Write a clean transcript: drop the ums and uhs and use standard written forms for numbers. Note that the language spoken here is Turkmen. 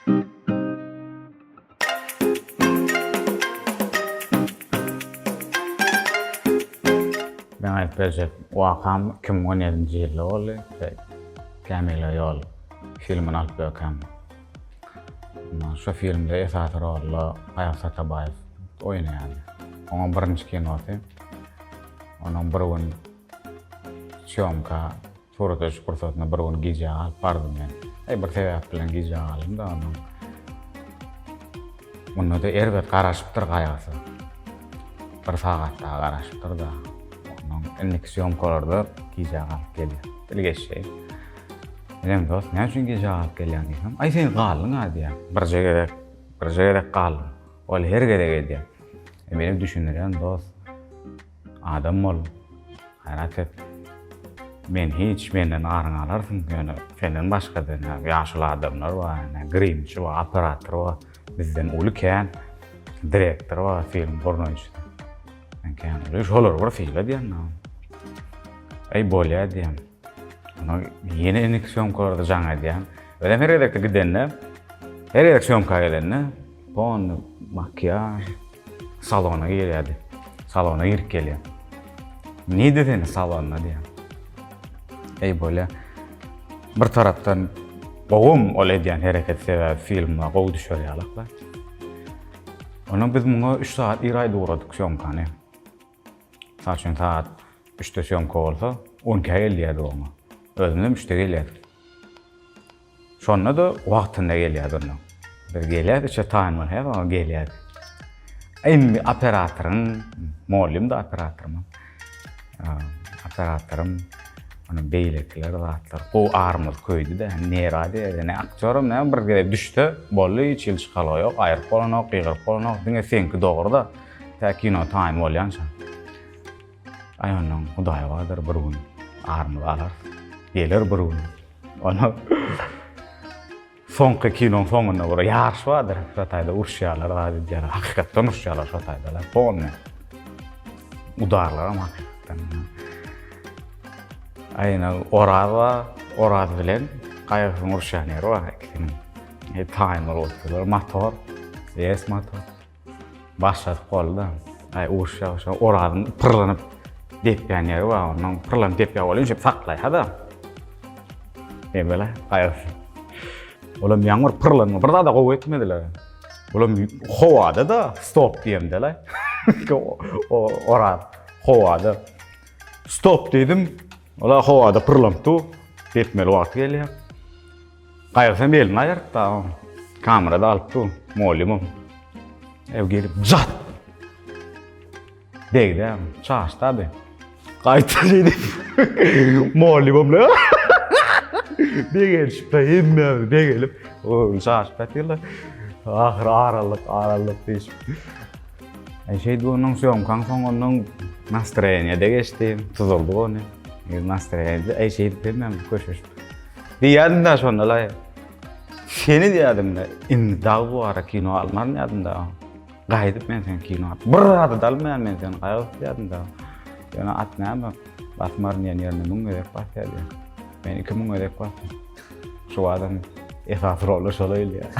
Men aýdyp berjek wakam 2017-nji ýylda boldy. Kämile ýol filmini alyp berkäm. Şu filmde esasy rolda Gaýgy Satabaýew oýnaýardy. Onuň birinji kinosy. Onuň bir gün sýomka Surata düşüp pursatynda bir gün gijä galyp bardym men. Eý bir sebäp bilen gijä galdym-da ondan. Munda-da erbet garaşypdyr gaýgysy. Bir sagat daha garaşypdyr-da. Ondan indiki sýomkalarda gijä galyp gelýär. Dil geçdi. Menem dost, näme üçin gijä galyp gelýäň diýsem, aý sen galdyň-a diýýär. Birje gezek, birje gezek galdym. Ol her gezek edýär. E menem düşündirýän dost. Adam bol. Gaýrat et. Men hiç menden aryňy alarsyň, ýöne senden başga-da ýaşuly adamlar bar, ýa grimçi bar, operator bar, bizden uly kän direktor bar, film gurnaýjysy. Men kän uly, şolary bir syla diýen. Eý bolýar diýen. Ona ýene indiki sýomkalarda jaň edýän. Özem her gezekde gidende, her gezek sýomka gelende, polny makiýaž, Salona girýärdi. Salona girip gelýär. Nide seni salonda diýýär. Eý bolýa. Bir tarapdan gowum ol edýän hereket sebäbi filmde gowy düşer ýalaklar. Ondan biz muňa 3 sagat ir aýda ugradyk sýomkany. Mysal üçin sagat 3-de sýomka bolsa, 12-ä gelýärdi oňa. Özümizem 3-de gelýärdik. Şonda-da wagtynda gelýärdi onda. Biz gelýärdik, üçe taýyn bolýar, oňa gelýärdi. Indi operatoryň, mugallym-da operatorym. Operatorym, onuň beýlekiler zatlar, gowy arymyz köýdi-de, nera diýýär, ine aktýoram näme bir gezek düşse, boldy, hiç hili çykalga ýok, aýryp bolanok, gygyryp bolanok, diňe seňki dogry-da, tä kino taýyn bolýança. Aý ondan Hudaý bardyr bir gün arymyzy alarys. Geler bir gün. Ona soňky kinoň soňunda bir ýaryş bardyr. Şo taýda uruşýarlar, zat edýärler. Hakykatdan uruşýarlar şo taýdalar. Polny. Udarlaram hakykatdan. Aýna Oraz bar, Oraz bilen Gaýgysyň uruşýan ýeri bar ikisiniň. E, taýyn bolup oturdylar. Motor, yes motor. Başladyk boldy-da. Aý uruşýar, şo Orazyň pyrlanyp depýän ýeri bar, ondan pyrlanyp depýär bolýan şeýdip saklaýar-da. Nebele, gaýgysy. Olam ýaňy bir pyrlanma, bir zada gowy etmediler. Olam howada-da stop diýemde-le. Oraz howada. Stop diýdim. Ola howada pyrlanyp dur. Depmeli wagty gelýär. Gaýgysam elini aýyryp-da, kamerada alyp dur, mugallymam. Ew gelip jat! Degdi, çaşdy abi. Gaýta şeýdip mugallymam le. Begenişip hemmämiz begenip, o çaşyp ýatyrlar. Ahyry aralyk, aralyk diýişip. Ay şeýdip onuň sýomkaň soňundan nastroýeniýe-de geçdi, tuzuldyk ony. Nastroýeniýe, aý şeýdip hemmämiz köşeşip. Diýýärdim-dä şonda laý. Seni diýýärdim-de, indi dag bu ara kino almaryn diýýärdim-de. Gaýdyp men seni kino alyp, bir zady-da almaýan men seni gaýgyp diýýärdim-de. Ýöne at näme, basmaryn diýen ýerine 1000 gezek basýar diýýär. Men 2000 gezek basdym. Şu adam esasy roly şola ilýär.